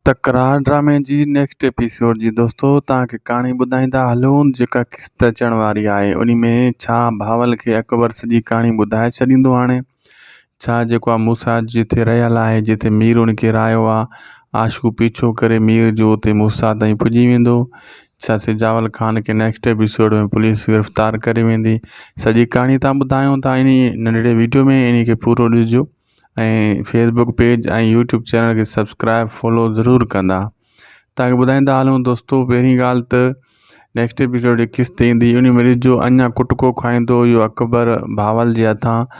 تڪرار ڊرامي جي نيڪسٽ ايپيسوڊ جي دوستو توهان کي ڪهاڻي ٻڌائيندا هلون جيڪا قسط اچڻ واري آهي انهي ۾ ڇا بهاول کي اڪبر سڄي ڪهاڻي ٻڌائي ڇڏيندو هاڻي ڇا جيڪو آهي موسيٰ جتي رهيل آهي جتي مير ان کي رهايو آهي عاشقو پيڇو ڪري مير جو اتي موسيٰ تائين پڄي ويندو ڇا سجاول خان کي نيڪسٽ ايپيسوڊ ۾ پوليس گرفتار ڪري ويندي سڄي ڪهاڻي تان ٻڌايون ٿا انهي ننڍڙي ويڊيو ۾ انهي کي پورو ڏسجو ۽ Facebook page ۽ YouTube channel کي سبسڪرائب فالو ضرور ڪندا تاڪه ٻڌائيندا هلون دوستو پهرين ڳالهه ته نيڪسٽ ايپيسوڊ جي قسط ايندي ان ۾ ڏسجو اڃا ڪٽڪو کائيندو اهو اڪبر بهاول جي هٿان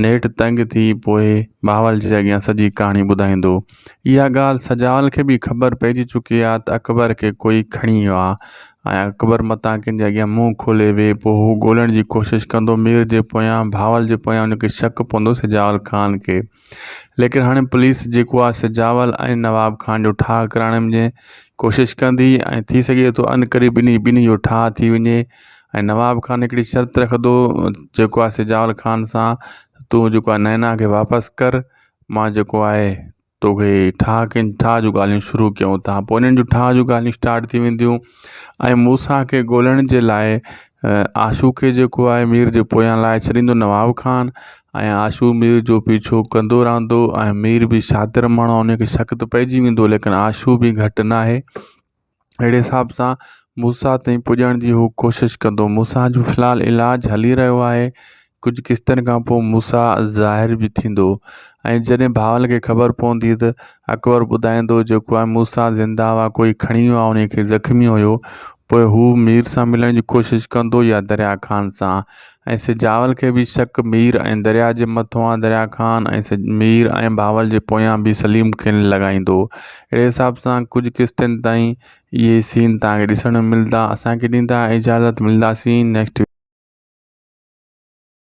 نيٺ تنگ ٿي پوء بهاول جي اڳيان سڄي ڪهاڻي ٻڌائيندو اها ڳالهه سجاول کي به خبر پئجي چڪي آهي ته اڪبر کي ڪوئي کڻي ويو آهي ۽ اڪبر متان ڪنهن جي اڳيان منهن کولي ويهي. پوء هو ڳولڻ جي ڪوشش ڪندو. مير جي پويان، بهاول جي پويان هن کي شڪ پوندو سجاول خان کي. ليڪن هاڻي پوليس جيڪو آ سجاول ۽ نواب خان جو ٺاهه ڪرائڻ جي ڪوشش ڪندي ۽ ٿي سگهي ٿو عنقريب انهي ٻنهي جو ٺاهه ٿي وڃي ۽ نواب خان هڪڙي شرط رکندو جيڪو آ سجاول خان سان تون جيڪو آ نينا کي واپس ڪر مان جيڪو آهي توکي ٺاهه ڪن ٺاهه جون ڳالهيون شروع ڪيون ٿا پوء انهن جون ٺاهه جون ڳالهيون اسٽارٽ ٿي وينديون ۽ موسيٰ کي ڳولڻ جي لاء آشو کي جيڪو آهي مير جي پويان لائي ڇڏيندو نواب خان ۽ آشو مير جو پيڇو ڪندو رهندو ۽ مير به شاطر ماڻهو ان کي شڪ ته پئجي ويندو ليڪن آشو به گهٽ ناهي اهڙي حساب سان موسيٰ تائين پڄڻ جي هو ڪوشش ڪندو. موسيٰ جو في الحال علاج هلي رهيو آهي. ڪجهه قسطن کان پوء موسيٰ ظاهر به ٿيندو ۽ جڏهن بهاول کي خبر پوندي ته اڪبر ٻڌائيندو جيڪو آهي موسيٰ زنده هئا ڪوئي کڻي ويو آهي انهي کي زخمي هيو پوء هو مير سان ملڻ جي ڪوشش ڪندو يا دريا خان سان ۽ سجاول کي به شڪ مير ۽ دريا جي مٿو آن دريا خان ۽ مير ۽ بهاول جي پويان به سليم کين لڳائيندو. اهڙي حساب سان ڪجهه قسطن تائين اهي سين توهان کي ڏسڻ ۾ ملدا. اسان کي ڏيندا اجازت ملداسين نيڪسٽ.